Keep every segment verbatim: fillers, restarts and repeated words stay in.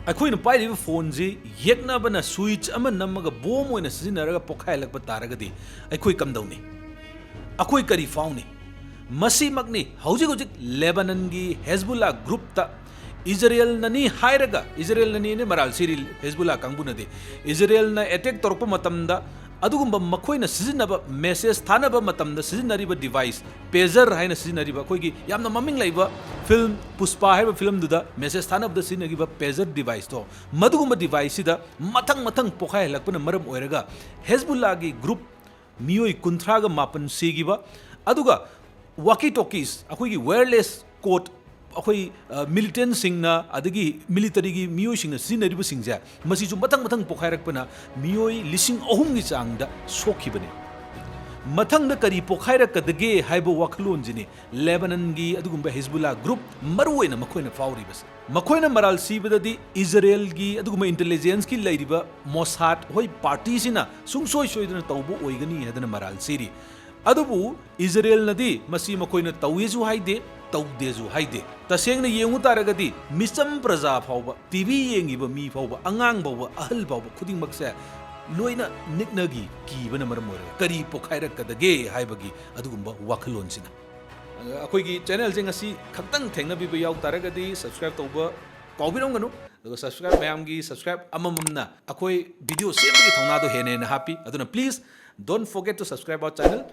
ꯑꯩꯈꯣꯏꯅ ꯄꯥꯏꯔꯤꯕ ꯐꯣꯟꯁꯤ ꯌꯦꯛꯅꯕꯅ ꯁ꯭ꯋꯤꯆ ꯑꯃ ꯅꯝꯃꯒ ꯕꯣꯝ ꯑꯣꯏꯅ ꯁꯤꯖꯤꯟꯅꯔꯒ ꯄꯣꯈꯥꯏꯍꯜꯂꯛꯄ ꯇꯥꯔꯒꯗꯤ ꯑꯩꯈꯣꯏ ꯀꯝꯗꯧꯅꯤ? ꯑꯩꯈꯣꯏ ꯀꯔꯤ ꯐꯥꯎꯅꯤ? ꯃꯁꯤꯃꯛꯅꯤ ꯍꯧꯖꯤꯛ ꯍꯧꯖꯤꯛ ꯂꯦꯕꯥꯅꯟꯒꯤ ꯍꯦꯖꯕꯨꯜꯂꯥ ꯒ꯭ꯔꯨꯞꯇ ꯏꯖꯔꯦꯜꯅꯅꯤ ꯍꯥꯏꯔꯒ, ꯏꯖꯔꯦꯜꯅꯅꯤꯅ ꯃꯔꯥꯜ ꯁꯤꯔꯤ ꯍꯦꯖꯕꯨꯜꯂꯥ ꯀꯥꯡꯕꯨꯅꯗꯤ, ꯏꯖꯔꯦꯜꯅ ꯑꯦꯇꯦꯛ ꯇꯧꯔꯛꯄ ꯃꯇꯝꯗ ꯑꯗꯨꯒꯨꯝꯕ ꯃꯈꯣꯏꯅ ꯁꯤꯖꯤꯟꯅꯕ, ꯃꯦꯁꯦꯖ ꯊꯥꯅꯕ ꯃꯇꯝꯗ ꯁꯤꯖꯤꯟꯅꯔꯤꯕ ꯗꯤꯚꯥꯏꯁ, ꯄꯦꯖꯔ ꯍꯥꯏꯅ ꯁꯤꯖꯤꯟꯅꯔꯤꯕ, ꯑꯩꯈꯣꯏꯒꯤ ꯌꯥꯝꯅ ꯃꯃꯤꯡ ꯂꯩꯕ ꯐꯤꯂꯝ ꯄꯨꯁꯄꯥ ꯍꯥꯏꯕ ꯐꯤꯂꯝꯗꯨꯗ ꯃꯦꯁꯦꯖ ꯊꯥꯅꯕꯗ ꯁꯤꯖꯤꯟꯅꯈꯤꯕ ꯄꯦꯖꯔ ꯗꯤꯚꯥꯏꯁꯇꯣ, ꯃꯗꯨꯒꯨꯝꯕ ꯗꯤꯚꯥꯏꯁꯁꯤꯗ ꯃꯊꯪ ꯃꯊꯪ ꯄꯣꯈꯥꯏꯍꯜꯂꯛꯄꯅ ꯃꯔꯝ ꯑꯣꯏꯔꯒ ꯍꯦꯖꯕꯨꯜꯂꯥꯒꯤ ꯒ꯭ꯔꯨꯞ ꯃꯤꯑꯣꯏ ꯀꯨꯟꯊ꯭ꯔꯥꯒ ꯃꯥꯄꯟ ꯁꯤꯈꯤꯕ, ꯑꯗꯨꯒ ꯋꯥꯀꯤ ꯇꯣꯀꯤꯁ, ꯑꯩꯈꯣꯏꯒꯤ ꯋꯦꯌꯔꯂꯦꯁ ꯀꯣꯠ, ꯑꯩꯈꯣꯏ, ꯑ, ꯃꯤꯂꯤꯇꯦꯟꯁꯤꯡꯅ ꯑꯗꯒꯤ ꯃꯤꯂꯤꯇꯔꯤꯒꯤ ꯃꯤꯑꯣꯏꯁꯤꯡꯅ ꯁꯤꯖꯤꯟꯅꯔꯤꯕꯁꯤꯡꯁꯦ, ꯃꯁꯤꯁꯨ ꯃꯊꯪ ꯃꯊꯪ ꯄꯣꯈꯥꯏꯔꯛꯄꯅ ꯃꯤꯑꯣꯏ ꯂꯤꯁꯤꯡ ꯑꯍꯨꯝꯒꯤ ꯆꯥꯡꯗ ꯁꯣꯛꯈꯤꯕꯅꯤ꯫ ꯃꯊꯪꯗ ꯀꯔꯤ ꯄꯣꯈꯥꯏꯔꯛꯀꯗꯒꯦ ꯍꯥꯏꯕ ꯋꯥꯈꯜꯂꯣꯟꯁꯤꯅꯤ ꯂꯦꯕꯥꯅꯟꯒꯤ ꯑꯗꯨꯒꯨꯝꯕ ꯍꯤꯖꯕꯨꯜꯂꯥ ꯒ꯭ꯔꯨꯞ, ꯃꯔꯨꯑꯣꯏꯅ ꯃꯈꯣꯏꯅ ꯐꯥꯎꯔꯤꯕꯁꯦ꯫ ꯃꯈꯣꯏꯅ ꯃꯔꯥꯜ ꯁꯤꯕꯗꯗꯤ ꯏꯖꯔꯦꯜꯒꯤ ꯑꯗꯨꯒꯨꯝꯕ ꯏꯟꯇꯦꯂꯤꯖꯦꯟꯁꯀꯤ ꯂꯩꯔꯤꯕ ꯃꯣꯁꯥꯗ ꯍꯣꯏ ꯄꯥꯔꯇꯤꯁꯤꯅ ꯁꯨꯡꯁꯣꯏ ꯁꯣꯏꯗꯅ ꯇꯧꯕ ꯑꯣꯏꯒꯅꯤ ꯍꯥꯏꯗꯅ ꯃꯔꯥꯜ ꯁꯤꯔꯤ꯫ ꯑꯗꯨꯕꯨ ꯏꯖꯔꯦꯜꯅꯗꯤ ꯃꯁꯤ ꯃꯈꯣꯏꯅ ꯇꯧꯏꯁꯨ ꯍꯥꯏꯗꯦ, ꯇꯧꯗꯦꯁꯨ ꯍꯥꯏꯗꯦ꯫ ꯇꯁꯦꯡꯅ ꯌꯦꯡꯉꯨ ꯇꯥꯔꯒꯗꯤ ꯃꯤꯆꯝ ꯄ꯭ꯔꯖꯥ ꯐꯥꯎꯕ, ꯇꯤ ꯚꯤ ꯌꯦꯡꯉꯤꯕ ꯃꯤ ꯐꯥꯎꯕ, ꯑꯉꯥꯡ ꯐꯥꯎꯕ, ꯑꯍꯜ ꯐꯥꯎꯕ ꯈꯨꯗꯤꯡꯃꯛꯁꯦ ꯂꯣꯏꯅ ꯅꯤꯛꯅꯈꯤ, ꯀꯤꯕꯅ ꯃꯔꯝ ꯑꯣꯏꯔꯒ ꯀꯔꯤ ꯄꯣꯛꯈꯥꯏꯔꯛꯀꯗꯒꯦ ꯍꯥꯏꯕꯒꯤ ꯑꯗꯨꯒꯨꯝꯕ ꯋꯥꯈꯜꯂꯣꯟꯁꯤꯅ꯫ ꯑꯗꯨꯒ ꯑꯩꯈꯣꯏꯒꯤ ꯆꯦꯅꯦꯜꯁꯦ ꯉꯁꯤ ꯈꯛꯇꯪ ꯊꯦꯡꯅꯕꯤꯕ ꯌꯥꯎ ꯇꯥꯔꯒꯗꯤ subscribe ꯇꯧꯕ ꯀꯥꯎꯕꯤꯔꯝꯒꯅꯨ꯫ ꯑꯗꯨꯒ subscribe, ꯃꯌꯥꯝꯒꯤ subscribe ꯑꯃꯃꯝꯅ ꯑꯩꯈꯣꯏ video ꯁꯦꯝꯕꯒꯤ ꯊꯧꯅꯥꯗꯣ ꯍꯦꯟꯅ ꯍꯦꯟꯅ ꯍꯥꯞꯄꯤ꯫ ꯑꯗꯨꯅ please don't forget to subscribe our channel.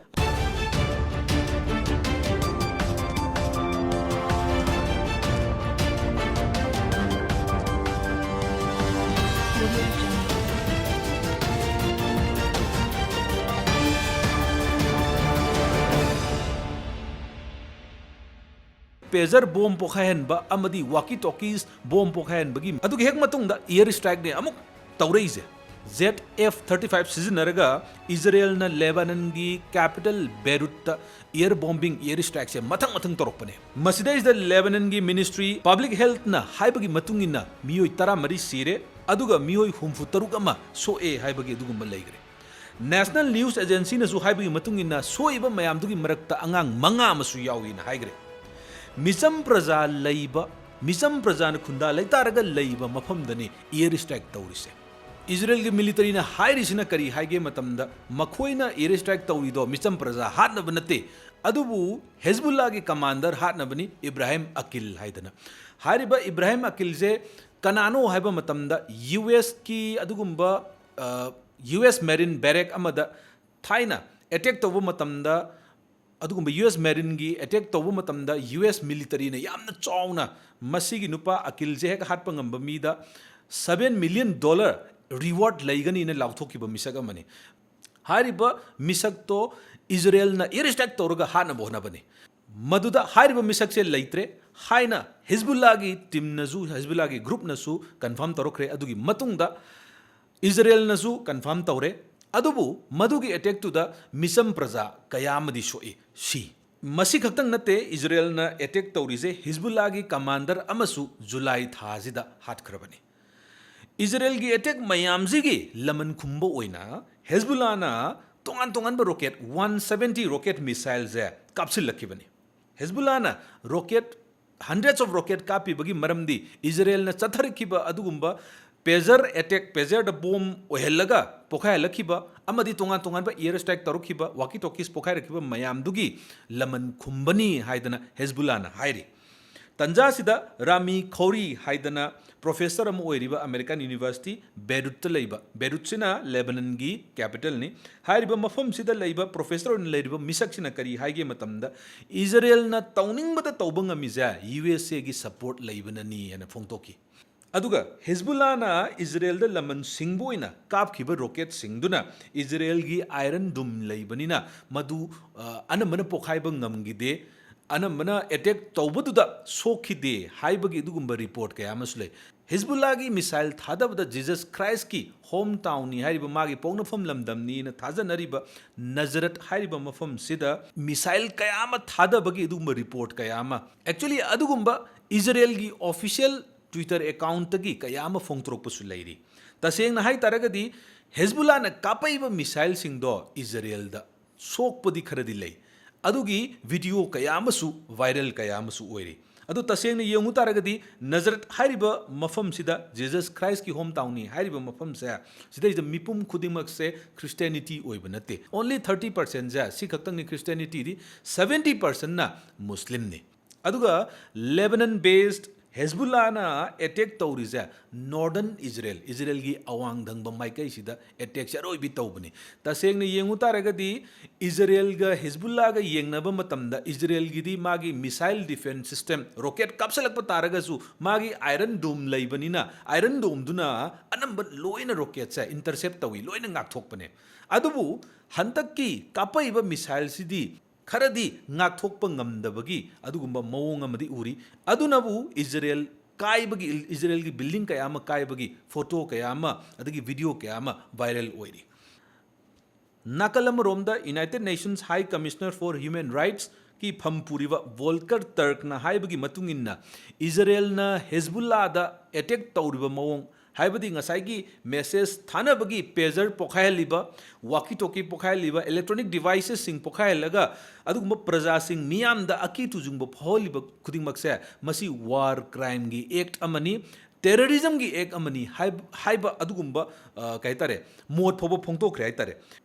Pager bomb ꯄꯣꯈꯥꯏꯍꯟꯕ ꯑꯃꯗꯤ ꯋꯥꯀꯤ ꯇꯣꯀꯤꯁ ꯕꯣꯝ ꯄꯣꯈꯥꯏꯍꯟꯕꯒꯤ ꯑꯗꯨꯒꯤ ꯍꯦꯛ ꯃꯇꯨꯡꯗ air strikeꯅꯦ ꯑꯃꯨꯛ ꯇꯧꯔꯛꯏꯁꯦ꯫ Jet F thirty five ꯁꯤꯖꯤꯟꯅꯔꯒ ꯏꯖꯔꯦꯜꯅ ꯂꯦꯕꯥꯅꯟꯒꯤ capital ꯕꯦꯔꯨꯠꯇ air bombing, air strikeꯁꯦ ꯃꯊꯪ ꯃꯊꯪ ꯇꯧꯔꯛꯄꯅꯦ꯫ ꯃꯁꯤꯗꯩꯁꯤꯗ ꯂꯦꯕꯥꯅꯟꯒꯤ Ministry Public Healthꯅ ꯍꯥꯏꯕꯒꯤ ꯃꯇꯨꯡ ꯏꯟꯅ ꯃꯤꯑꯣꯏ ꯇꯔꯥꯃꯔꯤ ꯁꯤꯔꯦ, ꯑꯗꯨꯒ ꯃꯤꯑꯣꯏ ꯍꯨꯝꯐꯨ ꯇꯔꯨꯛ ꯑꯃ ꯁꯣꯛꯑꯦ ꯍꯥꯏꯕꯒꯤ ꯑꯗꯨꯒꯨꯝꯕ ꯂꯩꯈ꯭ꯔꯦ꯫ National News Agencyꯅꯁꯨ ꯍꯥꯏꯕꯒꯤ ꯃꯇꯨꯡ ꯏꯟꯅ ꯁꯣꯛꯏꯕ ꯃꯌꯥꯝꯗꯨꯒꯤ ꯃꯔꯛꯇ ꯑꯉꯥꯡ ꯃꯉꯥ ꯑꯃꯁꯨ ꯌꯥꯎꯏꯅ ꯍꯥꯏꯈ꯭ꯔꯦ꯫ ꯃꯤꯆꯝ ꯄ꯭ꯔꯖꯥ ꯂꯩꯕ ꯃꯤꯆꯝ ꯄ꯭ꯔꯖꯥꯅ ꯈꯨꯟꯗꯥ ꯂꯩꯇꯥꯔꯒ ꯂꯩꯕ ꯃꯐꯝꯗꯅꯤ air strike ꯇꯧꯔꯤꯁꯦ꯫ ꯏꯖꯔꯦꯜꯒꯤ ꯃꯤꯂꯤꯇꯔꯤꯅ ꯍꯥꯏꯔꯤꯁꯤꯅ ꯀꯔꯤ ꯍꯥꯏꯒꯦ ꯃꯇꯝꯗ, ꯃꯈꯣꯏꯅ air strike ꯇꯧꯔꯤꯗꯣ ꯃꯤꯆꯝ ꯄ꯭ꯔꯖꯥ ꯍꯥꯠꯅꯕ ꯅꯠꯇꯦ, ꯑꯗꯨꯕꯨ ꯍꯦꯖꯕꯨꯜꯂꯥꯒꯤ ꯀꯃꯥꯟꯗꯔ ꯍꯥꯠꯅꯕꯅꯤ, ꯏꯕ꯭ꯔꯥꯍꯤꯝ ꯑꯀꯤꯜ ꯍꯥꯏꯗꯅ꯫ ꯍꯥꯏꯔꯤꯕ ꯏꯕ꯭ꯔꯥꯍꯤꯝ ꯑꯀꯤꯜꯁꯦ ꯀꯅꯥꯅꯣ ꯍꯥꯏꯕ ꯃꯇꯝꯗ, ꯌꯨ ꯑꯦꯁꯀꯤ ꯑꯗꯨꯒꯨꯝꯕ, ꯑ, ꯌꯨ ꯑꯦꯁ ꯃꯦꯔꯤꯟ ꯕꯦꯔꯦꯛ ꯑꯃꯗ ꯊꯥꯏꯅ ꯑꯦꯇꯦꯛ ꯇꯧꯕ ꯃꯇꯝꯗ, ꯑꯗꯨꯒꯨꯝꯕ ꯌꯨ ꯑꯦꯁ ꯃꯦꯔꯤꯟꯒꯤ ꯑꯦꯇꯦꯛ ꯇꯧꯕ ꯃꯇꯝꯗ ꯌꯨ ꯑꯦꯁ ꯃꯤꯂꯤꯇꯔꯤꯅ ꯌꯥꯝꯅ ꯆꯥꯎꯅ ꯃꯁꯤꯒꯤ ꯅꯨꯄꯥ ꯑꯀꯤꯜꯁꯦ ꯍꯦꯛ ꯍꯥꯠꯄ ꯉꯝꯕ ꯃꯤꯗ seven million dollar reward ꯂꯩꯒꯅꯤꯅ ꯂꯥꯎꯊꯣꯛꯈꯤꯕ ꯃꯤꯁꯛ ꯑꯃꯅꯤ꯫ ꯍꯥꯏꯔꯤꯕ ꯃꯤꯁꯛꯇꯣ ꯏꯖꯔꯦꯜꯅ air strike ꯇꯧꯔꯒ ꯍꯥꯠꯅꯕ ꯍꯣꯠꯅꯕꯅꯤ꯫ ꯃꯗꯨꯗ ꯍꯥꯏꯔꯤꯕ ꯃꯤꯁꯛꯁꯦ ꯂꯩꯇ꯭ꯔꯦ ꯍꯥꯏꯅ ꯍꯤꯖꯕꯨꯜꯂꯥꯒꯤ ꯇꯤꯝꯅꯁꯨ, ꯍꯤꯖꯕꯨꯜꯂꯥꯒꯤ ꯒ꯭ꯔꯨꯞꯅꯁꯨ ꯀꯟꯐꯥꯔꯝ ꯇꯧꯔꯛꯈ꯭ꯔꯦ꯫ ꯑꯗꯨꯒꯤ ꯃꯇꯨꯡꯗ ꯏꯖꯔꯦꯜꯅꯁꯨ ꯀꯟꯐꯥꯔꯝ ꯇꯧꯔꯦ꯫ ꯑꯗꯨꯕꯨ ꯃꯗꯨꯒꯤ ꯑꯦꯇꯦꯛꯇꯨꯗ ꯃꯤꯆꯝ ꯄ꯭ꯔꯖꯥ ꯀꯌꯥ ꯑꯃꯗꯤ ꯁꯣꯛꯏ, ꯁꯤ꯫ ꯃꯁꯤ ꯈꯛꯇꯪ ꯅꯠꯇꯦ, ꯏꯖꯔꯦꯜꯅ ꯑꯦꯇꯦꯛ ꯇꯧꯔꯤꯁꯦ ꯍꯤꯖꯕꯨꯜꯂꯥꯒꯤ ꯀꯃꯥꯟꯗꯔ ꯑꯃꯁꯨ ꯖꯨꯂꯥꯏ ꯊꯥꯁꯤꯗ ꯍꯥꯠꯈ꯭ꯔꯕꯅꯤ꯫ ꯏꯖꯔꯦꯜꯒꯤ ꯑꯦꯇꯦꯛ ꯃꯌꯥꯝꯁꯤꯒꯤ ꯂꯃꯟ ꯈꯨꯝꯕ ꯑꯣꯏꯅ ꯍꯦꯖꯕꯨꯜꯂꯥꯅ ꯇꯣꯉꯥꯟ ꯇꯣꯉꯥꯟꯕ ꯔꯣꯀꯦꯠ, one seventy ꯔꯣꯀꯦꯠ ꯃꯤꯁꯥꯏꯜꯁꯦ ꯀꯥꯞꯁꯤꯜꯂꯛꯈꯤꯕꯅꯤ꯫ ꯍꯦꯖꯕꯨꯜꯂꯥꯅ ꯔꯣꯀꯦꯠ, hundreds of rocket ꯀꯥꯞꯄꯤꯕꯒꯤ ꯃꯔꯝꯗꯤ ꯏꯖꯔꯦꯜꯅ ꯆꯠꯊꯔꯛꯈꯤꯕ ꯑꯗꯨꯒꯨꯝꯕ ꯄꯦꯖꯔ ꯑꯦꯇꯦꯛ, ꯄꯦꯖꯔꯗ ꯕꯣꯝ ꯑꯣꯏꯍꯜꯂꯒ ꯄꯣꯈꯥꯏꯍꯜꯂꯛꯈꯤꯕ ꯑꯃꯗꯤ ꯇꯣꯉꯥꯟ ꯇꯣꯉꯥꯟꯕ air strike ꯇꯧꯔꯛꯈꯤꯕ, walkie talkies ꯄꯣꯈꯥꯏꯔꯛꯈꯤꯕ ꯃꯌꯥꯝꯗꯨꯒꯤ ꯂꯃꯟ ꯈꯨꯝꯕꯅꯤ ꯍꯥꯏꯗꯅ ꯍꯦꯖꯕꯨꯜꯂꯥꯅ ꯍꯥꯏꯔꯤ꯫ ꯇꯟꯖꯥꯁꯤꯗ ꯔꯥꯃꯤ ꯈꯧꯔꯤ ꯍꯥꯏꯗꯅ ꯄ꯭ꯔꯣꯐꯦꯁꯔ ꯑꯃ ꯑꯣꯏꯔꯤꯕ ꯑꯃꯦꯔꯤꯀꯥꯟ ꯌꯨꯅꯤꯚꯔꯁꯤꯇꯤ ꯕꯦꯔꯨꯠꯇ ꯂꯩꯕ, ꯕꯦꯔꯨꯠꯁꯤꯅ ꯂꯦꯕꯅꯟꯒꯤ ꯀꯦꯄꯤꯇꯦꯜꯅꯤ꯫ ꯍꯥꯏꯔꯤꯕ ꯃꯐꯝꯁꯤꯗ ꯂꯩꯕ ꯄ꯭ꯔꯣꯐꯦꯁꯔ ꯑꯣꯏꯅ ꯂꯩꯔꯤꯕ ꯃꯤꯁꯛꯁꯤꯅ ꯀꯔꯤ ꯍꯥꯏꯒꯦ ꯃꯇꯝꯗ, ꯏꯖꯔꯦꯜꯅ ꯇꯧꯅꯤꯡꯕꯗ ꯇꯧꯕ ꯉꯝꯃꯤꯁꯦ ꯌꯨ ꯑꯦꯁ ꯑꯦꯒꯤ ꯁꯄꯣꯔꯠ ꯂꯩꯕꯅꯅꯤ ꯍꯥꯏꯅ ꯐꯣꯡꯗꯣꯛꯈꯤ꯫ ꯑꯗꯨꯒ ꯍꯤꯖꯕꯨꯜꯂꯥꯅ ꯏꯖꯔꯦꯜꯗ ꯂꯃꯟ ꯁꯤꯡꯕ ꯑꯣꯏꯅ ꯀꯥꯞꯈꯤꯕ ꯔꯣꯀꯦꯠꯁꯤꯡꯗꯨꯅ ꯏꯖꯔꯦꯜꯒꯤ ꯑꯥꯏꯔꯟ ꯗꯨꯝ ꯂꯩꯕꯅꯤꯅ ꯃꯗꯨ, ꯑ, ꯑꯅꯝꯕꯅ ꯄꯣꯈꯥꯏꯕ ꯉꯝꯈꯤꯗꯦ, ꯑꯅꯝꯕꯅ ꯑꯦꯇꯦꯛ ꯇꯧꯕꯗꯨꯗ ꯁꯣꯛꯈꯤꯗꯦ ꯍꯥꯏꯕꯒꯤ ꯑꯗꯨꯒꯨꯝꯕ ꯔꯤꯄꯣꯔꯠ ꯀꯌꯥ ꯑꯃꯁꯨ ꯂꯩ꯫ ꯍꯤꯖꯕꯨꯜꯂꯥꯒꯤ ꯃꯤꯁꯥꯏꯜ ꯊꯥꯗꯕꯗ ꯖꯤꯖꯁ ꯈ꯭ꯔꯥꯏꯁꯀꯤ ꯍꯣꯝ ꯇꯥꯎꯟꯅꯤ ꯍꯥꯏꯔꯤꯕ, ꯃꯥꯒꯤ ꯄꯣꯛꯅꯐꯝ ꯂꯝꯗꯝꯅꯤꯅ ꯊꯥꯖꯅꯔꯤꯕ ꯅꯖꯔꯠ ꯍꯥꯏꯔꯤꯕ ꯃꯐꯝꯁꯤꯗ ꯃꯤꯁꯥꯏꯜ ꯀꯌꯥ ꯑꯃ ꯊꯥꯗꯕꯒꯤ ꯑꯗꯨꯒꯨꯝꯕ ꯔꯤꯄꯣꯔꯠ ꯀꯌꯥ ꯑꯃ, actually ꯑꯗꯨꯒꯨꯝꯕ ꯏꯖꯔꯦꯜꯒꯤ ꯑꯣꯐꯤꯁꯤꯌꯦꯜ ꯇ꯭ꯋꯤꯇꯔ ꯑꯦꯀꯥꯎꯟꯠꯇꯒꯤ ꯀꯌꯥ ꯑꯃ ꯐꯣꯡꯗꯣꯔꯛꯄꯁꯨ ꯂꯩꯔꯤ꯫ ꯇꯁꯦꯡꯅ ꯍꯥꯏ ꯇꯥꯔꯒꯗꯤ ꯍꯦꯖꯕꯨꯜꯂꯥꯅ ꯀꯥꯞꯄꯛꯏꯕ ꯃꯤꯁꯥꯏꯜꯁꯤꯡꯗꯣ ꯏꯖꯔꯦꯜꯗ ꯁꯣꯛꯄꯗꯤ ꯈꯔꯗꯤ ꯂꯩ꯫ ꯑꯗꯨꯒꯤ ꯚꯤꯗꯤꯑꯣ ꯀꯌꯥ ꯑꯃꯁꯨ ꯚꯥꯏꯔꯦꯜ ꯀꯌꯥ ꯑꯃꯁꯨ ꯑꯣꯏꯔꯤ꯫ ꯑꯗꯨ ꯇꯁꯦꯡꯅ ꯌꯦꯡꯉꯨ ꯇꯥꯔꯒꯗꯤ ꯅꯖꯔꯠ ꯍꯥꯏꯔꯤꯕ ꯃꯐꯝꯁꯤꯗ, Jesus Christ ꯀꯤ home town ꯅꯤ ꯍꯥꯏꯔꯤꯕ ꯃꯐꯝꯁꯦ, ꯁꯤꯗꯩꯁꯤꯗ ꯃꯤꯄꯨꯝ ꯈꯨꯗꯤꯡꯃꯛꯁꯦ Christianity ꯑꯣꯏꯕ ꯅꯠꯇꯦ꯫ Only thirty percent ꯁꯦ ꯁꯤ ꯈꯛꯇꯪꯅꯤ Christianity ꯗꯤ, seventy percent ꯅ Muslim ꯅꯤ꯫ ꯑꯗꯨꯒ Lebanon based Hezbollah ꯅ attack ꯇꯧꯔꯤꯁꯦ Northern Israel, ꯏꯖꯔꯦꯜꯒꯤ ꯑꯋꯥꯡ ꯊꯪꯕ ꯃꯥꯏꯀꯩꯁꯤꯗ attack ꯁꯦ ꯑꯔꯣꯏꯕꯤ ꯇꯧꯕꯅꯤ꯫ ꯇꯁꯦꯡꯅ ꯌꯦꯡꯉꯨ ꯇꯥꯔꯒꯗꯤ ꯏꯖꯔꯦꯜꯒ ꯍꯤꯖꯕꯨꯜꯂꯥꯒ ꯌꯦꯡꯅꯕ ꯃꯇꯝꯗ ꯏꯖꯔꯦꯜꯒꯤꯗꯤ ꯃꯥꯒꯤ missile defense system, rocket ꯀꯥꯞꯁꯤꯜꯂꯛꯄ ꯇꯥꯔꯒꯁꯨ ꯃꯥꯒꯤ Iron Dome ꯂꯩꯕꯅꯤꯅ, Iron Dome ꯗꯨꯅ ꯑꯅꯝꯕ ꯂꯣꯏꯅ rocket ꯁꯦ intercept ꯇꯧꯏ, ꯂꯣꯏꯅ ꯉꯥꯛꯊꯣꯛꯄꯅꯦ꯫ ꯑꯗꯨꯕꯨ ꯍꯟꯗꯛꯀꯤ ꯀꯥꯞꯄꯛꯏꯕ missile ꯁꯤꯗꯤ ꯈꯔꯗꯤ ꯉꯥꯛꯊꯣꯛꯄ ꯉꯝꯗꯕꯒꯤ ꯑꯗꯨꯒꯨꯝꯕ ꯃꯑꯣꯡ ꯑꯃꯗꯤ ꯎꯔꯤ꯫ ꯑꯗꯨꯅꯕꯨ ꯏꯖꯔꯦꯜ ꯀꯥꯏꯕꯒꯤ, ꯏꯖꯔꯦꯜꯒꯤ building ꯀꯌꯥ ꯑꯃ ꯀꯥꯏꯕꯒꯤ photo ꯀꯌꯥ ꯑꯃ ꯑꯗꯒꯤ video ꯀꯌꯥ ꯑꯃ viral ꯑꯣꯏꯔꯤ꯫ ꯅꯥꯀꯜ ꯑꯃꯔꯣꯝꯗ United Nations High Commissioner for Human Rights ꯀꯤ ꯐꯝ ꯄꯨꯔꯤꯕ ꯚꯣꯜꯀꯔ ꯇꯔꯛꯅ ꯍꯥꯏꯕꯒꯤ ꯃꯇꯨꯡ ꯏꯟꯅ, ꯏꯖꯔꯦꯜꯅ ꯍꯤꯖꯕꯨꯜꯂꯥꯗ attack ꯇꯧꯔꯤꯕ ꯃꯑꯣꯡ, ꯍꯥꯏꯕꯗꯤ ꯉꯁꯥꯏꯒꯤ message ꯊꯥꯅꯕꯒꯤ pager ꯄꯣꯈꯥꯏꯍꯜꯂꯤꯕ, walkie talkie ꯄꯣꯈꯥꯏꯍꯜꯂꯤꯕ, electronic devices ꯁꯤꯡ ꯄꯣꯈꯥꯏꯍꯜꯂꯒ ꯑꯗꯨꯒꯨꯝꯕ ꯄ꯭ꯔꯖꯥꯁꯤꯡ ꯃꯤꯌꯥꯝꯗ ꯑꯀꯤ ꯇꯨꯖꯨꯡꯕ ꯐꯥꯎꯍꯜꯂꯤꯕ ꯈꯨꯗꯤꯡꯃꯛꯁꯦ, ꯃꯁꯤ war crime ꯒꯤ act ꯑꯃꯅꯤ, terrorism ꯒꯤ act ꯑꯃꯅꯤ ꯍꯥꯏꯕ, ꯍꯥꯏꯕ ꯑꯗꯨꯒꯨꯝꯕ, ꯑ, ꯀꯩ ꯍꯥꯏꯇꯥꯔꯦ, ꯃꯣꯠ ꯐꯥꯎꯕ ꯐꯣꯡꯗꯣꯛꯈ꯭ꯔꯦ ꯍꯥꯏꯇꯥꯔꯦ꯫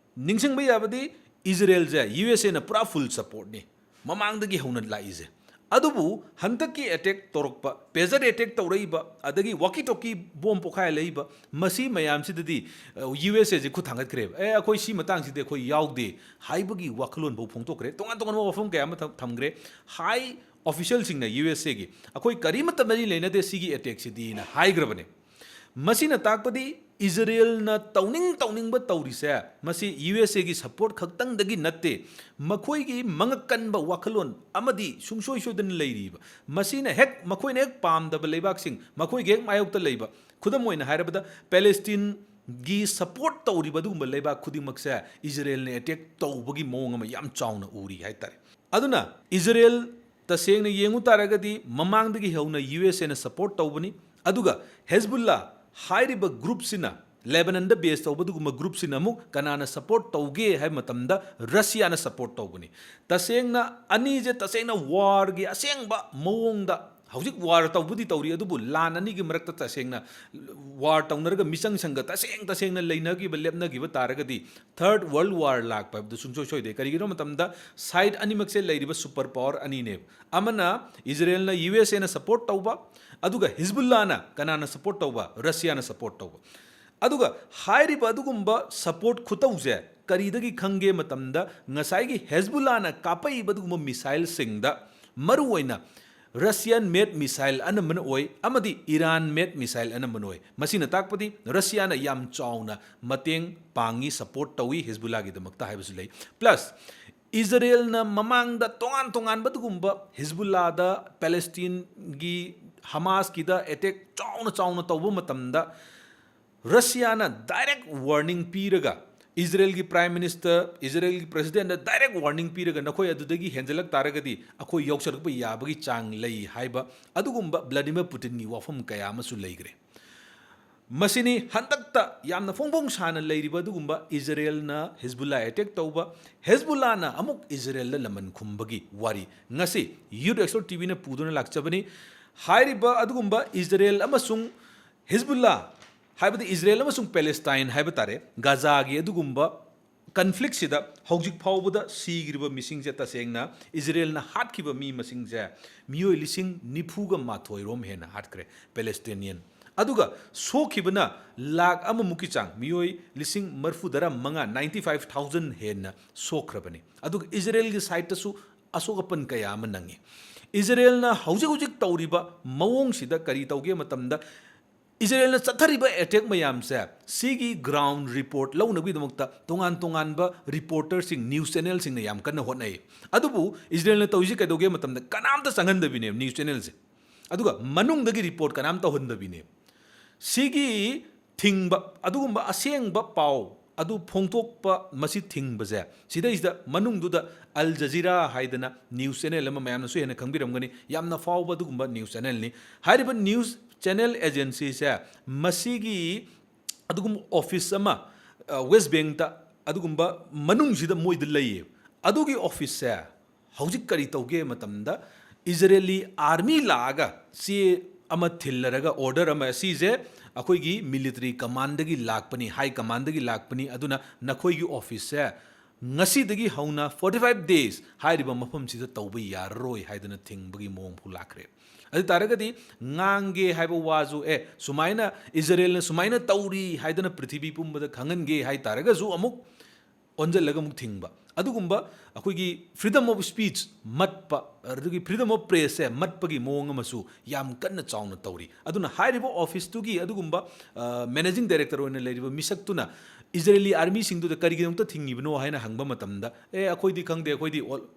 ꯅꯤꯡꯁꯤꯡꯕ ꯌꯥꯕꯗꯤ ꯏꯖꯔꯦꯜꯁꯦ ꯌꯨ ꯑꯦꯁ ꯑꯦꯅ ꯄꯨꯔꯥ full support ꯅꯤ ꯃꯃꯥꯡꯗꯒꯤ ꯍꯧꯅ ꯂꯥꯛꯏꯁꯦ꯫ ꯑꯗꯨꯕꯨ ꯍꯟꯗꯛꯀꯤ attack ꯇꯧꯔꯛꯄ, pager attack ꯇꯧꯔꯛꯏꯕ, ꯑꯗꯒꯤ walkie talkie bomb ꯄꯣꯈꯥꯏꯍꯜꯂꯛꯏꯕ, ꯃꯁꯤ ꯃꯌꯥꯝꯁꯤꯗꯗꯤ, ꯑ, ꯌꯨ ꯑꯦꯁ ꯑꯦꯁꯦ ꯈꯨꯠ ꯊꯥꯡꯒꯠꯈ꯭ꯔꯦꯕ꯫ "ꯑꯦ, ꯑꯩꯈꯣꯏ ꯁꯤ ꯃꯇꯥꯡꯁꯤꯗꯤ ꯑꯩꯈꯣꯏ ꯌꯥꯎꯗꯦ" ꯍꯥꯏꯕꯒꯤ ꯋꯥꯈꯜꯂꯣꯟ ꯐꯥꯎ ꯐꯣꯡꯗꯣꯛꯈ꯭ꯔꯦ꯫ ꯇꯣꯉꯥꯟ ꯇꯣꯉꯥꯟꯕ ꯋꯥꯐꯝ ꯀꯌꯥ ꯑꯃ ꯊꯝ-, ꯊꯝꯈ꯭ꯔꯦ꯫ High official ꯁꯤꯡꯅ ꯌꯨ ꯑꯦꯁ ꯑꯦꯒꯤ, "ꯑꯩꯈꯣꯏ ꯀꯔꯤꯃꯠꯇ ꯃꯔꯤ ꯂꯩꯅꯗꯦ ꯁꯤꯒꯤ attack ꯁꯤꯗꯤꯅ" ꯍꯥꯏꯈ꯭ꯔꯕꯅꯦ꯫ ꯃꯁꯤꯅ ꯇꯥꯛꯄꯗꯤ ꯏꯖꯔꯦꯜꯅ ꯇꯧꯅꯤꯡ ꯇꯧꯅꯤꯡꯕ ꯇꯧꯔꯤꯁꯦ, ꯃꯁꯤ ꯌꯨ ꯑꯦꯁ ꯑꯦꯒꯤ support ꯈꯛꯇꯪꯗꯒꯤ ꯅꯠꯇꯦ, ꯃꯈꯣꯏꯒꯤ ꯃꯉꯛ ꯀꯟꯕ ꯋꯥꯈꯜꯂꯣꯟ ꯑꯃꯗꯤ ꯁꯨꯡꯁꯣꯏ ꯁꯣꯏꯗꯅ ꯂꯩꯔꯤꯕ, ꯃꯁꯤꯅ ꯍꯦꯛ, ꯃꯈꯣꯏꯅ ꯍꯦꯛ ꯄꯥꯝꯗꯕ ꯂꯩꯕꯥꯛꯁꯤꯡ, ꯃꯈꯣꯏꯒꯤ ꯍꯦꯛ ꯃꯥꯌꯣꯛꯇ ꯂꯩꯕ, ꯈꯨꯗꯝ ꯑꯣꯏꯅ ꯍꯥꯏꯔꯕꯗ ꯄꯦꯂꯦꯁꯇꯤꯟꯒꯤ support ꯇꯧꯔꯤꯕ ꯑꯗꯨꯒꯨꯝꯕ ꯂꯩꯕꯥꯛ ꯈꯨꯗꯤꯡꯃꯛꯁꯦ ꯏꯖꯔꯦꯜꯅ attack ꯇꯧꯕꯒꯤ ꯃꯑꯣꯡ ꯑꯃ ꯌꯥꯝ ꯆꯥꯎꯅ ꯎꯔꯤ ꯍꯥꯏꯇꯥꯔꯦ꯫ ꯑꯗꯨꯅ ꯏꯖꯔꯦꯜ ꯇꯁꯦꯡꯅ ꯌꯦꯡꯉꯨ ꯇꯥꯔꯒꯗꯤ ꯃꯃꯥꯡꯗꯒꯤ ꯍꯧꯅ ꯌꯨ ꯑꯦꯁ ꯑꯦꯅ support ꯇꯧꯕꯅꯤ, ꯑꯗꯨꯒ ꯍꯦꯖꯕꯨꯜꯂꯥ ꯍꯥꯏꯔꯤꯕ group ꯁꯤꯅ ꯂꯦꯕꯅꯟꯗ ꯕꯦꯁ ꯇꯧꯕ ꯑꯗꯨꯒꯨꯝꯕ ꯒ꯭ꯔꯨꯞꯁꯤꯅ ꯑꯃꯨꯛ ꯀꯅꯥꯅ ꯁꯄꯣꯔꯠ ꯇꯧꯒꯦ ꯍꯥꯏꯕ ꯃꯇꯝꯗ ꯔꯁꯤꯌꯥꯅ ꯁꯄꯣꯔꯠ ꯇꯧꯕꯅꯤ꯫ ꯇꯁꯦꯡꯅ ꯑꯅꯤꯁꯦ ꯇꯁꯦꯡꯅ ꯋꯥꯔꯒꯤ ꯑꯁꯦꯡꯕ ꯃꯑꯣꯡꯗ ꯍꯧꯖꯤꯛ ꯋꯥꯔ ꯇꯧꯕꯨꯗꯤ ꯇꯧꯔꯤ, ꯑꯗꯨꯕꯨ ꯂꯥꯟ ꯑꯅꯤꯒꯤ ꯃꯔꯛꯇ ꯇꯁꯦꯡꯅ ꯋꯥꯔ ꯇꯧꯅꯔꯒ ꯃꯤꯆꯪ ꯁꯪꯒ ꯇꯁꯦꯡ ꯇꯁꯦꯡꯅ ꯂꯩꯅꯈꯤꯕ, ꯂꯦꯞꯅꯈꯤꯕ ꯇꯥꯔꯒꯗꯤ ꯊꯔꯠ ꯋꯥꯔꯜ ꯋꯥꯔ ꯂꯥꯛꯄ ꯍꯥꯏꯕꯗꯨ ꯁꯨꯡꯁꯣꯏ ꯁꯣꯏꯗꯦ꯫ ꯀꯔꯤꯒꯤꯅꯣ ꯃꯇꯝꯗ ꯁꯥꯏꯠ ꯑꯅꯤꯃꯛꯁꯦ ꯂꯩꯔꯤꯕ ꯁꯨꯄꯔ ꯄꯥꯋꯔ ꯑꯅꯤꯅꯦꯕ꯫ ꯑꯃꯅ ꯏꯖꯔꯦꯜꯅ ꯌꯨ ꯑꯦꯁ ꯑꯦꯅ ꯁꯄꯣꯔꯠ ꯇꯧꯕ, ꯑꯗꯨꯒ ꯍꯤꯖꯕꯨꯜꯂꯥꯅ ꯀꯅꯥꯅ ꯁꯄꯣꯔꯠ ꯇꯧꯕ? ꯔꯁꯤꯌꯥꯅ ꯁꯄꯣꯔꯠ ꯇꯧꯕ꯫ ꯑꯗꯨꯒ ꯍꯥꯏꯔꯤꯕ ꯑꯗꯨꯒꯨꯝꯕ ꯁꯄꯣꯔꯠ ꯈꯨꯇꯧꯁꯦ ꯀꯔꯤꯗꯒꯤ ꯈꯪꯒꯦ ꯃꯇꯝꯗ ꯉꯁꯥꯏꯒꯤ ꯍꯦꯖꯕꯨꯜꯂꯥꯅ ꯀꯥꯞꯄꯛꯏꯕ ꯑꯗꯨꯒꯨꯝꯕ ꯃꯤꯁꯥꯏꯜꯁꯤꯡꯗ ꯃꯔꯨꯑꯣꯏꯅ ꯔꯁꯤꯌꯥꯟ ꯃꯦꯗ ꯃꯤꯁꯥꯏꯜ ꯑꯅꯝꯕꯅ ꯑꯣꯏ ꯑꯃꯗꯤ ꯏꯔꯥꯟ ꯃꯦꯗ ꯃꯤꯁꯥꯏꯜ ꯑꯅꯝꯕꯅ ꯑꯣꯏ꯫ ꯃꯁꯤꯅ ꯇꯥꯛꯄꯗꯤ ꯔꯁꯤꯌꯥꯅ ꯌꯥꯝ ꯆꯥꯎꯅ ꯃꯇꯦꯡ ꯄꯥꯡꯉꯤ, ꯁꯄꯣꯔꯠ ꯇꯧꯏ ꯍꯤꯖꯕꯨꯜꯂꯥꯒꯤꯗꯃꯛꯇ ꯍꯥꯏꯕꯁꯨ ꯂꯩ꯫ ꯄ꯭ꯂꯁ ꯏꯖꯔꯦꯜꯅ ꯃꯃꯥꯡꯗ ꯇꯣꯉꯥꯟ ꯇꯣꯉꯥꯟꯕ ꯑꯗꯨꯒꯨꯝꯕ ꯍꯤꯖꯕꯨꯜꯂꯥꯗ, ꯄꯦꯂꯦꯁꯇꯤꯟꯒꯤ ꯍꯃꯥꯁꯀꯤꯗ ꯑꯦꯇꯦꯛ ꯆꯥꯎꯅ ꯆꯥꯎꯅ ꯇꯧꯕ ꯃꯇꯝꯗ ꯔꯁꯤꯌꯥꯅ ꯗꯥꯏꯔꯦꯛ ꯋꯥꯔꯅꯤꯡ ꯄꯤꯔꯒ, ꯏꯖꯔꯦꯜꯒꯤ ꯄ꯭ꯔꯥꯏꯝ ꯃꯤꯅꯤꯁꯇꯔ, ꯏꯖꯔꯦꯜꯒꯤ ꯄ꯭ꯔꯦꯁꯤꯗꯦꯟꯠꯅ ꯗꯥꯏꯔꯦꯛ ꯋꯥꯔꯅꯤꯡ ꯄꯤꯔꯒ, "ꯅꯈꯣꯏ ꯑꯗꯨꯗꯒꯤ ꯍꯦꯟꯖꯜꯂꯛ ꯇꯥꯔꯒꯗꯤ ꯑꯩꯈꯣꯏ ꯌꯧꯁꯜꯂꯛꯄ ꯌꯥꯕꯒꯤ ꯆꯥꯡ ꯂꯩ" ꯍꯥꯏꯕ ꯑꯗꯨꯒꯨꯝꯕ ꯚ꯭ꯂꯥꯗꯤꯃꯤꯔ ꯄꯨꯇꯤꯟꯒꯤ ꯋꯥꯐꯝ ꯀꯌꯥ ꯑꯃꯁꯨ ꯂꯩꯈ꯭ꯔꯦ꯫ ꯃꯁꯤꯅꯤ ꯍꯟꯗꯛꯇ ꯌꯥꯝꯅ ꯐꯣꯡ ꯐꯣꯡ ꯁꯥꯅ ꯂꯩꯔꯤꯕ ꯑꯗꯨꯒꯨꯝꯕ ꯏꯖꯔꯦꯜꯅ ꯍꯤꯖꯕꯨꯜꯂꯥ ꯑꯦꯇꯦꯛ ꯇꯧꯕ, ꯍꯤꯖꯕꯨꯜꯂꯥꯅ ꯑꯃꯨꯛ ꯏꯖꯔꯦꯜꯗ ꯂꯃꯟ ꯈꯨꯝꯕꯒꯤ ꯋꯥꯔꯤ꯫ ꯉꯁꯤ ꯌꯨꯠ ꯑꯦꯛꯁꯄꯔꯠ ꯇꯤ ꯚꯤꯅ ꯄꯨꯗꯨꯅ ꯂꯥꯛꯆꯕꯅꯤ꯫ ꯍꯥꯏꯔꯤꯕ ꯑꯗꯨꯒꯨꯝꯕ ꯏꯖꯔꯦꯜ ꯑꯃꯁꯨꯡ ꯍꯤꯖꯕꯨꯜꯂꯥ, ꯍꯥꯏꯕꯗꯤ ꯏꯖꯔꯦꯜ ꯑꯃꯁꯨꯡ ꯄꯦꯂꯦꯁꯇꯥꯏꯟ ꯍꯥꯏꯕ ꯇꯥꯔꯦ, ꯒꯥꯖꯥꯒꯤ ꯑꯗꯨꯒꯨꯝꯕ ꯀꯟꯐ꯭ꯂꯤꯛꯁꯤꯗ ꯍꯧꯖꯤꯛ ꯐꯥꯎꯕꯗ ꯁꯤꯈ꯭ꯔꯤꯕ ꯃꯤꯁꯤꯡꯁꯦ, ꯇꯁꯦꯡꯅ ꯏꯖꯔꯦꯜꯅ ꯍꯥꯠꯈꯤꯕ ꯃꯤ ꯃꯁꯤꯡꯁꯦ ꯃꯤꯑꯣꯏ ꯂꯤꯁꯤꯡ ꯅꯤꯐꯨꯒ ꯃꯥꯊꯣꯏ ꯔꯣꯝ ꯍꯦꯟꯅ ꯍꯥꯠꯈ꯭ꯔꯦ ꯄꯦꯂꯦꯁꯇꯤꯅꯤꯌꯟ꯫ ꯑꯗꯨꯒ ꯁꯣꯛꯈꯤꯕꯅ ꯂꯥꯈ ꯑꯃꯃꯨꯛꯀꯤ ꯆꯥꯡ, ꯃꯤꯑꯣꯏ ꯂꯤꯁꯤꯡ ꯃꯔꯤꯐꯨ ꯇꯔꯥ ꯃꯉꯥ, ninety five thousand ꯍꯦꯟꯅ ꯁꯣꯛꯈ꯭ꯔꯕꯅꯤ꯫ ꯑꯗꯨꯒ ꯏꯖꯔꯦꯜꯒꯤ ꯁꯥꯏꯠꯇꯁꯨ ꯑꯁꯣꯛ ꯑꯄꯟ ꯀꯌꯥ ꯑꯃ ꯅꯪꯉꯤ꯫ ꯏꯖꯔꯦꯜꯅ ꯍꯧꯖꯤꯛ ꯍꯧꯖꯤꯛ ꯇꯧꯔꯤꯕ ꯃꯑꯣꯡꯁꯤꯗ ꯀꯔꯤ ꯇꯧꯒꯦ ꯃꯇꯝꯗ, ꯏꯖꯔꯦꯜꯅ ꯆꯠꯊꯔꯤꯕ ꯑꯦꯇꯦꯛ ꯃꯌꯥꯝꯁꯦ, ꯁꯤꯒꯤ ꯒ꯭ꯔꯥꯎꯟ ꯔꯤꯄꯣꯔꯠ ꯂꯧꯅꯕꯒꯤꯗꯃꯛꯇ ꯇꯣꯉꯥꯟ ꯇꯣꯉꯥꯟꯕ ꯔꯤꯄꯣꯔꯇꯔꯁꯤꯡ, ꯅ꯭ꯌꯨꯁ ꯆꯦꯅꯦꯜꯁꯤꯡꯅ ꯌꯥꯝ ꯀꯟꯅ ꯍꯣꯠꯅꯩ꯫ ꯑꯗꯨꯕꯨ ꯏꯖꯔꯦꯜꯅ ꯇꯧꯔꯤꯁꯤ ꯀꯩꯗꯧꯒꯦ ꯃꯇꯝꯗ, ꯀꯅꯥꯝꯇ ꯆꯪꯍꯟꯗꯕꯤꯅꯦꯕ ꯅ꯭ꯌꯨꯁ ꯆꯦꯅꯦꯜꯁꯦ꯫ ꯑꯗꯨꯒ ꯃꯅꯨꯡꯗꯒꯤ ꯔꯤꯄꯣꯔꯠ ꯀꯅꯥꯝ ꯇꯧꯍꯟꯗꯕꯤꯅꯦꯕ꯫ ꯁꯤꯒꯤ ꯊꯤꯡꯕ, ꯑꯗꯨꯒꯨꯝꯕ ꯑꯁꯦꯡꯕ ꯄꯥꯎ ꯑꯗꯨ ꯐꯣꯡꯗꯣꯛꯄ, ꯃꯁꯤ ꯊꯤꯡꯕꯁꯦ, ꯁꯤꯗꯩꯁꯤꯗ ꯃꯅꯨꯡꯗꯨꯗ ꯑꯜ ꯖꯖꯤꯔꯥ ꯍꯥꯏꯗꯅ ꯅ꯭ꯌꯨꯁ ꯆꯦꯅꯦꯜ ꯑꯃ, ꯃꯌꯥꯝꯅꯁꯨ ꯍꯦꯟꯅ ꯈꯪꯕꯤꯔꯝꯒꯅꯤ, ꯌꯥꯝꯅ ꯐꯥꯎꯕ ꯑꯗꯨꯒꯨꯝꯕ ꯅ꯭ꯌꯨꯁ ꯆꯦꯅꯦꯜꯅꯤ꯫ ꯍꯥꯏꯔꯤꯕ ꯅ꯭ꯌꯨꯁ ꯆꯦꯅꯦꯜ ꯑꯦꯖꯦꯟꯁꯤꯁꯦ, ꯃꯁꯤꯒꯤ ꯑꯗꯨꯒꯨꯝꯕ ꯑꯣꯐꯤꯁ ꯑꯃ ꯋꯦꯁ ꯕꯦꯡꯇ ꯑꯗꯨꯒꯨꯝꯕ ꯃꯅꯨꯡꯁꯤꯗ ꯃꯣꯏꯗ ꯂꯩꯌꯦ꯫ ꯑꯗꯨꯒꯤ ꯑꯣꯐꯤꯁꯁꯦ ꯍꯧꯖꯤꯛ ꯀꯔꯤ ꯇꯧꯒꯦ ꯃꯇꯝꯗ, ꯏꯖꯔꯦꯂꯤ ꯑꯥꯔꯃꯤ ꯂꯥꯛꯑꯒ ꯆꯦ ꯑꯃ ꯊꯤꯜꯂꯔꯒ, ꯑꯣꯔꯗꯔ ꯑꯃ, "ꯁꯤꯁꯦ ꯑꯩꯈꯣꯏꯒꯤ ꯃꯤꯂꯤꯇꯔꯤ ꯀꯃꯥꯟꯗꯒꯤ ꯂꯥꯛꯄꯅꯤ, ꯍꯥꯏ ꯀꯃꯥꯟꯗꯒꯤ ꯂꯥꯛꯄꯅꯤ, ꯑꯗꯨꯅ ꯅꯈꯣꯏꯒꯤ ꯑꯣꯐꯤꯁꯁꯦ ꯉꯁꯤꯗꯒꯤ ꯍꯧꯅ forty five days ꯍꯥꯏꯔꯤꯕ ꯃꯐꯝꯁꯤꯗ ꯇꯧꯕ ꯌꯥꯔꯔꯣꯏ" ꯍꯥꯏꯗꯅ ꯊꯤꯡꯕꯒꯤ ꯃꯑꯣꯡ ꯐꯥꯎ ꯂꯥꯛꯈ꯭ꯔꯦ꯫ ꯑꯗꯨ ꯇꯥꯔꯒꯗꯤ ꯉꯥꯡꯒꯦ ꯍꯥꯏꯕ ꯋꯥꯁꯨ, "ꯑꯦ, ꯁꯨꯃꯥꯏꯅ ꯏꯖꯔꯦꯜꯅ ꯁꯨꯃꯥꯏꯅ ꯇꯧꯔꯤ" ꯍꯥꯏꯗꯅ ꯄ꯭ꯔꯤꯊꯤꯕꯤ ꯄꯨꯝꯕꯗ ꯈꯪꯍꯟꯒꯦ ꯍꯥꯏ ꯇꯥꯔꯒꯁꯨ ꯑꯃꯨꯛ ꯑꯣꯟꯁꯤꯜꯂꯒ ꯑꯃꯨꯛ ꯊꯤꯡꯕ꯫ ꯑꯗꯨꯒꯨꯝꯕ ꯑꯩꯈꯣꯏꯒꯤ freedom of speech ꯃꯠꯄ, ꯑꯗꯨꯒꯤ freedom of pressꯁꯦ ꯃꯠꯄꯒꯤ ꯃꯑꯣꯡ ꯑꯃꯁꯨ ꯌꯥꯝ ꯀꯟꯅ ꯆꯥꯎꯅ ꯇꯧꯔꯤ꯫ ꯑꯗꯨꯅ ꯍꯥꯏꯔꯤꯕ ꯑꯣꯐꯤꯁꯇꯨꯒꯤ ꯑꯗꯨꯒꯨꯝꯕ, ꯑ, ꯃꯦꯅꯦꯖꯤꯡ ꯗꯥꯏꯔꯦꯛꯇꯔ ꯑꯣꯏꯅ ꯂꯩꯔꯤꯕ ꯃꯤꯁꯛꯇꯨꯅ ꯏꯖꯔꯦꯂꯤ ꯑꯥꯔꯃꯤꯁꯤꯡꯗꯨꯗ ꯀꯔꯤꯒꯤꯗꯃꯛꯇ ꯊꯤꯡꯉꯤꯕꯅꯣ ꯍꯥꯏꯅ ꯍꯪꯕ ꯃꯇꯝꯗ, "ꯑꯦ, ꯑꯩꯈꯣꯏꯗꯤ ꯈꯪꯗꯦ, ꯑꯩꯈꯣꯏꯗꯤ ꯑꯣꯜ-,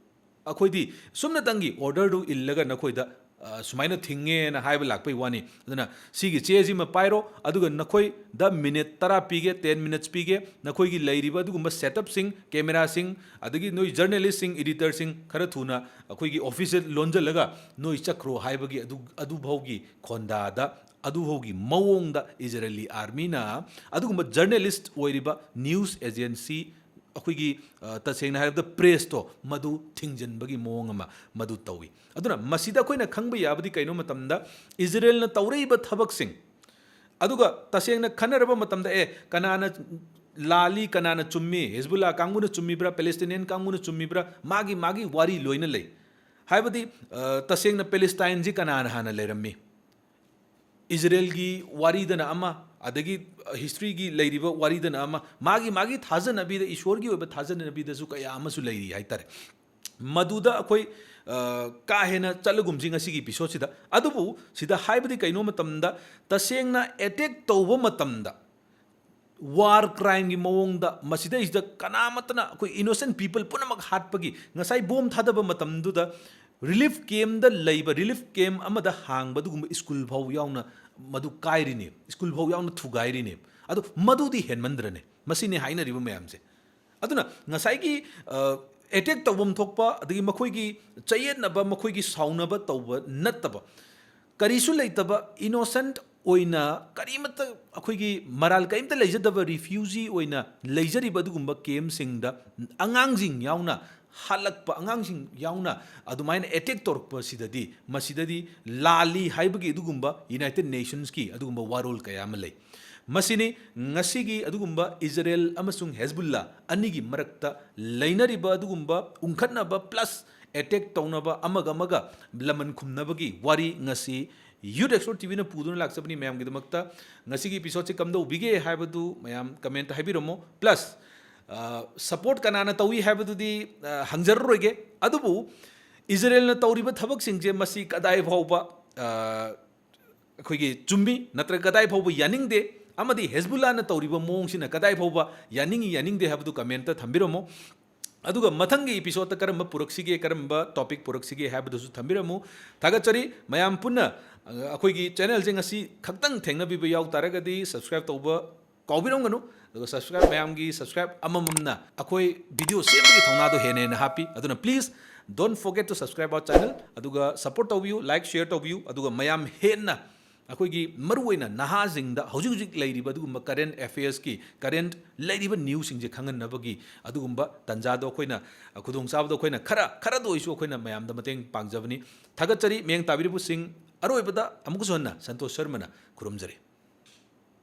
ꯑꯩꯈꯣꯏꯗꯤ ꯁꯨꯝꯅꯇꯪꯒꯤ ꯑꯣꯔꯗꯔꯗꯨ ꯏꯜꯂꯒ ꯅꯈꯣꯏꯗ, ꯑ, ꯁꯨꯃꯥꯏꯅ ꯊꯤꯡꯉꯦꯅ ꯍꯥꯏꯕ ꯂꯥꯛꯄꯩ ꯋꯥꯅꯤ꯫ ꯑꯗꯨꯅ ꯁꯤꯒꯤ ꯆꯦꯁꯤꯃ ꯄꯥꯏꯔꯣ, ꯑꯗꯨꯒ ꯅꯈꯣꯏꯗ ꯃꯤꯅꯤꯠ ꯇꯔꯥ ꯄꯤꯒꯦ, ten minutes ꯄꯤꯒꯦ, ꯅꯈꯣꯏꯒꯤ ꯂꯩꯔꯤꯕ ꯑꯗꯨꯒꯨꯝꯕ ꯁꯦꯠꯑꯞꯁꯤꯡ, ꯀꯦꯃꯦꯔꯥꯁꯤꯡ, ꯑꯗꯒꯤ ꯅꯣꯏ ꯖꯔꯅꯦꯂꯤꯁꯁꯤꯡ, ꯏꯗꯤꯇꯔꯁꯤꯡ ꯈꯔ ꯊꯨꯅ ꯑꯩꯈꯣꯏꯒꯤ ꯑꯣꯐꯤꯁꯇ ꯂꯣꯟꯁꯤꯜꯂꯒ ꯅꯣꯏ ꯆꯠꯈ꯭ꯔꯣ" ꯍꯥꯏꯕꯒꯤ ꯑꯗꯨ, ꯑꯗꯨꯐꯥꯎꯒꯤ ꯈꯣꯟꯗꯥꯗ, ꯑꯗꯨꯐꯥꯎꯒꯤ ꯃꯑꯣꯡꯗ ꯏꯖꯔꯦꯂꯤ ꯑꯥꯔꯃꯤꯅ ꯑꯗꯨꯒꯨꯝꯕ ꯖꯔꯅꯦꯂꯤꯁ ꯑꯣꯏꯔꯤꯕ ꯅ꯭ꯌꯨꯁ ꯑꯦꯖꯦꯟꯁꯤ, ꯑꯩꯈꯣꯏꯒꯤ, ꯑ, ꯇꯁꯦꯡꯅ ꯍꯥꯏꯔꯕꯗ ꯄ꯭ꯔꯦꯁꯇꯣ ꯃꯗꯨ ꯊꯤꯡꯖꯤꯟꯕꯒꯤ ꯃꯑꯣꯡ ꯑꯃ ꯃꯗꯨ ꯇꯧꯏ꯫ ꯑꯗꯨꯅ ꯃꯁꯤꯗ ꯑꯩꯈꯣꯏꯅ ꯈꯪꯕ ꯌꯥꯕꯗꯤ ꯀꯩꯅꯣ ꯃꯇꯝꯗ, ꯏꯖꯔꯦꯜꯅ ꯇꯧꯔꯛꯏꯕ ꯊꯕꯛꯁꯤꯡ, ꯑꯗꯨꯒ ꯇꯁꯦꯡꯅ ꯈꯟꯅꯔꯕ ꯃꯇꯝꯗ, ꯑꯦ, ꯀꯅꯥꯅ ꯂꯥꯜꯂꯤ, ꯀꯅꯥꯅ ꯆꯨꯝꯃꯤ, ꯍꯤꯖꯕꯨꯜꯂꯥ ꯀꯥꯡꯕꯨꯅ ꯆꯨꯝꯃꯤꯕ꯭ꯔꯥ, ꯄꯦꯂꯦꯁꯇꯤꯅꯤꯌꯟ ꯀꯥꯡꯕꯨꯅ ꯆꯨꯝꯃꯤꯕ꯭ꯔꯥ, ꯃꯥꯒꯤ, ꯃꯥꯒꯤ ꯋꯥꯔꯤ ꯂꯣꯏꯅ ꯂꯩ꯫ ꯍꯥꯏꯕꯗꯤ, ꯑ, ꯇꯁꯦꯡꯅ ꯄꯦꯂꯦꯁꯇꯥꯏꯟꯁꯤ ꯀꯅꯥꯅ ꯍꯥꯟꯅ ꯂꯩꯔꯝꯃꯤ? ꯏꯖꯔꯦꯜꯒꯤ ꯋꯥꯔꯤꯗꯅ ꯑꯃ, ꯑꯗꯒꯤ ꯍꯤꯁꯇ꯭ꯔꯤꯒꯤ ꯂꯩꯔꯤꯕ ꯋꯥꯔꯤꯗꯅ ꯑꯃ, ꯃꯥꯒꯤ, ꯃꯥꯒꯤ ꯊꯥꯖꯅꯕꯤꯗ, ꯏꯁꯣꯔꯒꯤ ꯑꯣꯏꯕ ꯊꯥꯖꯅꯕꯤꯗꯁꯨ ꯀꯌꯥ ꯑꯃꯁꯨ ꯂꯩꯔꯤ ꯍꯥꯏꯇꯥꯔꯦ꯫ ꯃꯗꯨꯗ ꯑꯩꯈꯣꯏ, ꯑ, ꯀꯥ ꯍꯦꯟꯅ ꯆꯠꯂꯒꯨꯝꯁꯤ ꯉꯁꯤꯒꯤ ꯏꯄꯤꯁꯣꯗꯁꯤꯗ꯫ ꯑꯗꯨꯕꯨ ꯁꯤꯗ ꯍꯥꯏꯕꯗꯤ ꯀꯩꯅꯣ ꯃꯇꯝꯗ, ꯇꯁꯦꯡꯅ ꯑꯦꯇꯦꯛ ꯇꯧꯕ ꯃꯇꯝꯗ, ꯋꯥꯔ ꯀ꯭ꯔꯥꯏꯝꯒꯤ ꯃꯑꯣꯡꯗ ꯃꯁꯤꯗꯩꯁꯤꯗ ꯀꯅꯥꯃꯠꯇꯅ, ꯑꯩꯈꯣꯏ ꯏꯅꯣꯁꯦꯟ ꯄꯤꯄꯜ ꯄꯨꯝꯅꯃꯛ ꯍꯥꯠꯄꯒꯤ, ꯉꯁꯥꯏ ꯕꯣꯝ ꯊꯥꯗꯕ ꯃꯇꯝꯗꯨꯗ ꯔꯤꯂꯤꯐ ꯀꯦꯝꯗ ꯂꯩꯕ, ꯔꯤꯂꯤꯐ ꯀꯦꯝ ꯑꯃꯗ ꯍꯥꯡꯕ ꯑꯗꯨꯒꯨꯝꯕ ꯁ꯭ꯀꯨꯜ ꯐꯥꯎ ꯌꯥꯎꯅ ꯃꯗꯨ ꯀꯥꯏꯔꯤꯅꯦ, ꯁ꯭ꯀꯨꯜ ꯐꯥꯎ ꯌꯥꯎꯅ ꯊꯨꯒꯥꯏꯔꯤꯅꯦ꯫ ꯑꯗꯨ ꯃꯗꯨꯗꯤ ꯍꯦꯟꯃꯟꯗ꯭ꯔꯅꯦ? ꯃꯁꯤꯅꯦ ꯍꯥꯏꯅꯔꯤꯕ ꯃꯌꯥꯝꯁꯦ꯫ ꯑꯗꯨꯅ ꯉꯁꯥꯏꯒꯤ, ꯑ, ꯑꯦꯇꯦꯛ ꯇꯧꯐꯝ ꯊꯣꯛꯄ, ꯑꯗꯒꯤ ꯃꯈꯣꯏꯒꯤ ꯆꯌꯦꯠꯅꯕ, ꯃꯈꯣꯏꯒꯤ ꯁꯥꯎꯅꯕ ꯇꯧꯕ ꯅꯠꯇꯕ, ꯀꯔꯤꯁꯨ ꯂꯩꯇꯕ ꯏꯅꯣꯁꯦꯟꯠ ꯑꯣꯏꯅ ꯀꯔꯤꯃꯠꯇ ꯑꯩꯈꯣꯏꯒꯤ ꯃꯔꯥꯜ ꯀꯔꯤꯝꯇ ꯂꯩꯖꯗꯕ ꯔꯤꯐ꯭ꯌꯨꯖꯤ ꯑꯣꯏꯅ ꯂꯩꯖꯔꯤꯕ ꯑꯗꯨꯒꯨꯝꯕ ꯀꯦꯝꯁꯤꯡꯗ ꯑꯉꯥꯡꯁꯤꯡ ꯌꯥꯎꯅ ꯍꯥꯠꯂꯛꯄ, ꯑꯉꯥꯡꯁꯤꯡ ꯌꯥꯎꯅ ꯑꯗꯨꯃꯥꯏꯅ ꯑꯦꯇꯦꯛ ꯇꯧꯔꯛꯄꯁꯤꯗꯗꯤ, ꯃꯁꯤꯗꯗꯤ ꯂꯥꯜꯂꯤ ꯍꯥꯏꯕꯒꯤ ꯑꯗꯨꯒꯨꯝꯕ ꯌꯨꯅꯥꯏꯇꯦꯗ ꯅꯦꯁꯟꯁꯀꯤ ꯑꯗꯨꯒꯨꯝꯕ ꯋꯥꯔꯣꯜ ꯀꯌꯥ ꯑꯃ ꯂꯩ꯫ ꯃꯁꯤꯅꯤ ꯉꯁꯤꯒꯤ ꯑꯗꯨꯒꯨꯝꯕ ꯏꯖꯔꯦꯜ ꯑꯃꯁꯨꯡ ꯍꯦꯖꯕꯨꯜꯂꯥ ꯑꯅꯤꯒꯤ ꯃꯔꯛꯇ ꯂꯩꯅꯔꯤꯕ ꯑꯗꯨꯒꯨꯝꯕ ꯎꯪꯈꯠꯅꯕ plus attack ꯇꯧꯅꯕ, ꯑꯃꯒ ꯑꯃꯒ ꯂꯃꯟ ꯈꯨꯝꯅꯕꯒꯤ ꯋꯥꯔꯤ ꯉꯁꯤ ꯌꯨꯠ ꯑꯦꯛꯁꯄꯔꯠ ꯇꯤꯚꯤꯅ ꯄꯨꯗꯨꯅ ꯂꯥꯛꯆꯕꯅꯤ ꯃꯌꯥꯝꯒꯤꯗꯃꯛꯇ꯫ ꯉꯁꯤꯒꯤ episodeꯁꯤ ꯀꯝꯗꯧꯕꯤꯒꯦ ꯍꯥꯏꯕꯗꯨ ꯃꯌꯥꯝ comment ꯍꯥꯏꯕꯤꯔꯝꯃꯣ꯫ Plus, ꯑ, support ꯀꯅꯥꯅ ꯇꯧꯏ ꯍꯥꯏꯕꯗꯨꯗꯤ, ꯑ, ꯍꯪꯖꯔꯔꯣꯏꯒꯦ꯫ ꯑꯗꯨꯕꯨ ꯏꯖꯔꯦꯜꯅ ꯇꯧꯔꯤꯕ ꯊꯕꯛꯁꯤꯡꯁꯦ ꯃꯁꯤ ꯀꯗꯥꯏ ꯐꯥꯎꯕ, ꯑ, ꯑꯩꯈꯣꯏꯒꯤ ꯆꯨꯝꯃꯤ ꯅꯠꯇ꯭ꯔꯒ ꯀꯗꯥꯏ ꯐꯥꯎꯕ ꯌꯥꯅꯤꯡꯗꯦ, ꯑꯃꯗꯤ ꯍꯦꯖꯕꯨꯜꯂꯥꯅ ꯇꯧꯔꯤꯕ ꯃꯑꯣꯡꯁꯤꯅ ꯀꯗꯥꯏ ꯐꯥꯎꯕ ꯌꯥꯅꯤꯡꯏ ꯌꯥꯅꯤꯡꯗꯦ ꯍꯥꯏꯕꯗꯨ commentꯇ ꯊꯝꯕꯤꯔꯝꯃꯣ꯫ ꯑꯗꯨꯒ ꯃꯊꯪꯒꯤ episodeꯇ ꯀꯔꯝꯕ ꯄꯨꯔꯛꯁꯤꯒꯦ, ꯀꯔꯝꯕ topic ꯄꯨꯔꯛꯁꯤꯒꯦ ꯍꯥꯏꯕꯗꯨꯁꯨ ꯊꯝꯕꯤꯔꯝꯃꯨ꯫ ꯊꯥꯒꯠꯆꯔꯤ꯫ ꯃꯌꯥꯝ ꯄꯨꯟꯅ, ꯑ, ꯑꯩꯈꯣꯏꯒꯤ channelꯁꯦ ꯉꯁꯤ ꯈꯛꯇꯪ ꯊꯦꯡꯅꯕꯤꯕ ꯌꯥꯎ ꯇꯥꯔꯒꯗꯤ subscribe ꯇꯧꯕ ꯀꯥꯎꯕꯤꯔꯝꯒꯅꯨ꯫ ꯑꯗꯨꯒ subscribe, ꯃꯌꯥꯝꯒꯤ subscribe ꯑꯃꯃꯝꯅ ꯑꯩꯈꯣꯏ video ꯁꯦꯝꯕꯒꯤ ꯊꯧꯅꯥꯗꯣ ꯍꯦꯟꯅ ꯍꯦꯟꯅ ꯍꯥꯞꯄꯤ꯫ ꯑꯗꯨꯅ please don't forget to subscribe our channel꯫ ꯑꯗꯨꯒ support ꯇꯧꯕꯤꯌꯨ, like, share ꯇꯧꯕꯤꯌꯨ꯫ ꯑꯗꯨꯒ ꯃꯌꯥꯝ ꯍꯦꯟꯅ ꯑꯩꯈꯣꯏꯒꯤ ꯃꯔꯨꯑꯣꯏꯅ ꯅꯍꯥꯁꯤꯡꯗ ꯍꯧꯖꯤꯛ ꯍꯧꯖꯤꯛ ꯂꯩꯔꯤꯕ ꯑꯗꯨꯒꯨꯝꯕ current affairsꯀꯤ, current ꯂꯩꯔꯤꯕ newsꯁꯤꯡꯁꯦ ꯈꯪꯍꯟꯅꯕꯒꯤ ꯑꯗꯨꯒꯨꯝꯕ ꯇꯥꯟꯖꯥꯗꯣ ꯑꯩꯈꯣꯏꯅ, ꯈꯨꯗꯣꯡꯆꯥꯕꯗꯣ ꯑꯩꯈꯣꯏꯅ ꯈꯔ, ꯈꯔꯗ ꯑꯣꯏꯁꯨ ꯑꯩꯈꯣꯏꯅ ꯃꯌꯥꯝꯗ ꯃꯇꯦꯡ ꯄꯥꯡꯖꯕꯅꯤ꯫ ꯊꯥꯒꯠꯆꯔꯤ ꯃꯤꯠꯌꯦꯡ ꯇꯥꯕꯤꯔꯤꯕꯁꯤꯡ꯫ ꯑꯔꯣꯏꯕꯗ ꯑꯃꯨꯛꯀꯁꯨ ꯍꯟꯅ ꯁꯟꯇꯣꯁ ꯁꯔꯃꯅ ꯈꯨꯔꯨꯝꯖꯔꯤ꯫